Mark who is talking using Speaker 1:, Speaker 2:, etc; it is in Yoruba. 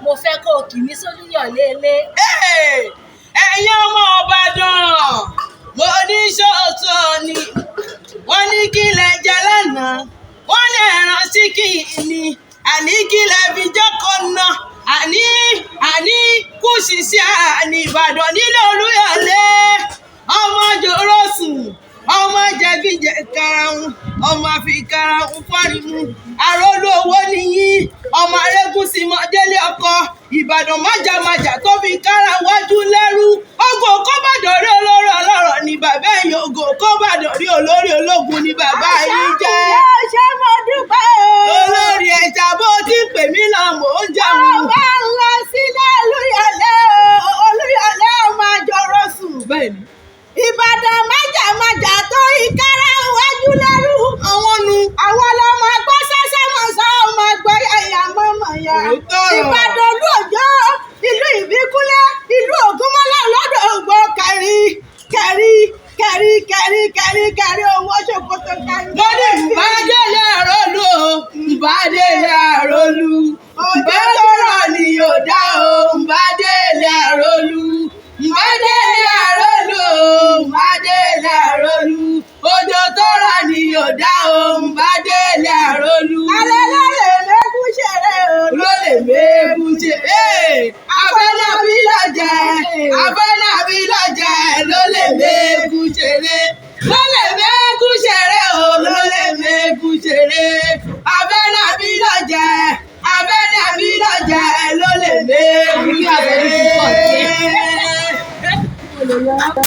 Speaker 1: Mo fẹ́ kó o kì mí sólúyọ̀lé ilé.
Speaker 2: Ẹ̀yin ọmọ Ìbàdàn, mo ní ṣòótọ́ ni. Wọ́n ní kí lẹ jẹ lánàá, wọ́n ní ẹran ṣíkìnnì, àní kí lẹ fi jókòó ná, àní kú ṣiṣẹ́ àní Ìbàdàn nílé Olúyọ̀lé. Ọmọ jòrò sùn, ọmọ jẹ̀bíjẹ̀ karahun, ọmọ àfi karahun fọ́rímù. Àròlú owó nìyí, ọmọ arégúnṣí mọ délé ọkọ. Ìbàdàn májàmájà tó fi kára wájú lẹ́rú. Ogun kó bàdàn rí olórí ọlọ́rọ̀ ní bàbá ẹ̀yìn, ogun kó bàdàn rí olórí ológun ní bàbá yín jẹ́.
Speaker 3: Ṣé mo dúpẹ́ o.
Speaker 2: Olórí ẹja bó ti ń pè mí lọ mò ń jẹun.
Speaker 3: Ọba ń lọ sílé Olúyọ̀lé o, Olúyọ̀lé ọmọ àjọrò sùn.
Speaker 2: Bẹ́ẹ̀ni.
Speaker 3: Ìbàdàn májàmájà tó ìkárà wájú lẹ́rú.
Speaker 2: Àwọn nu.
Speaker 3: Àwọn lọmọ gbọ́ sẹ́sẹ́ mọ̀ sá ọmọ gbọ́ yàyà mọ́mọ́ ya.
Speaker 2: Òótọ́ ọ̀rọ̀.
Speaker 3: Ìbàdàn olú òjò, ìlú Ìbíkúnlé, ìlú Ògúnmọ́lá lọ́dọ̀ ògbó kẹrí kẹrí kẹrí kẹrí kẹrí kẹrí owó ṣòkòtò kẹrí.
Speaker 2: Mo ní ìbádélé àrólú o, ìbádélé àrólú. Ìbátọ́rọ̀ ni yóò dá o, ìbádélé àrólú. Ìbádélé àrólú o, ìbádélé àrólú. Òjò tọ́rọ̀ ni yóò dá o, ìbádélé àrólú.
Speaker 3: Alẹ́ lọ́lẹ̀ mẹ́kún ṣeré o.
Speaker 2: Ló lè mẹ́kún ṣe. Afẹ́nàbí lọ́jẹ̀, afẹ́nàbí lọ́jẹ̀, ló lè mẹ́kún ṣeré. Ló lè mẹ́kún ṣeré o, ló lè mẹ́kún ṣeré. Afẹ́nàbí lọ́jẹ̀, afẹ́nàbí lọ́jẹ̀, ló lè mẹ́kún ṣeré.